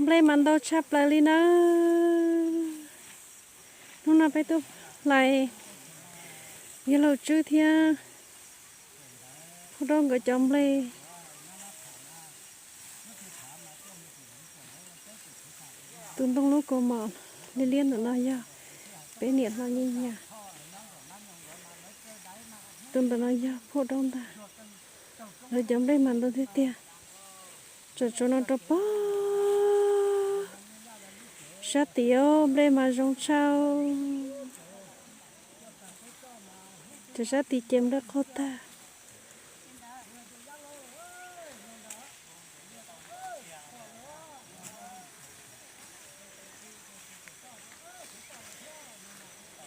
Nplej mas ntau tshaj plaws li na. Hnub no peb tuaj hlais yawg laug Tswb thiab Phauj Daub nkawd cov nplej. Tus ntoo lub kaus mom liab liab ntawm no yog peb niam hlob Nyiaj Yaj. Tus ntawm no yog Phauj Daub ntag. Lawv cov nplej mas ntau tiag tiag. Tseem tsuas no rau pog sab tid os, nplej mas zoo tshaj. Cov sab tid ces nplej qaug tag.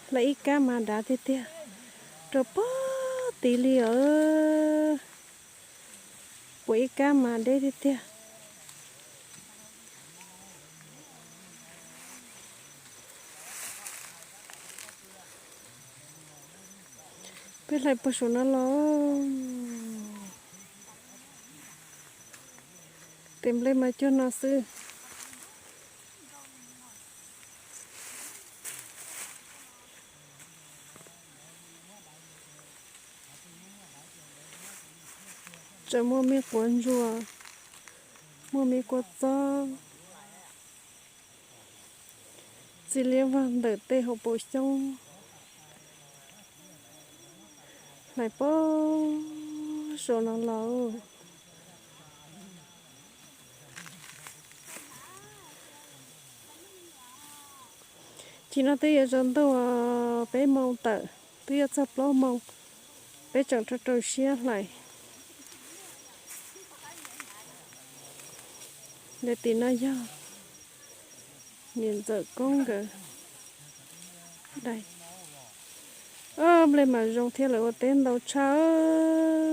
Hlais ib kab mas dav tiag tiag, rau pog tid li os. Puas ib kab mas deb tiag tiag. Peb hlais puag saum no los, tes nplej mas cuag no xwb. Tseem muaj me quav ntsuas, muaj me kua txob, txiv liab vog ntawm tej hauv paus xyoob. Hlais puag saum no los. Chim no twb yuav tsaus ntuj, peb moos tawm, twb yuav txog plaub moos, peb tseem rau rau siab hlais. Ntawm tim no yog niam ntxawm Koob nkawd dai. Nplej mas zoo thiab, lawv ua teb ntau tshaj.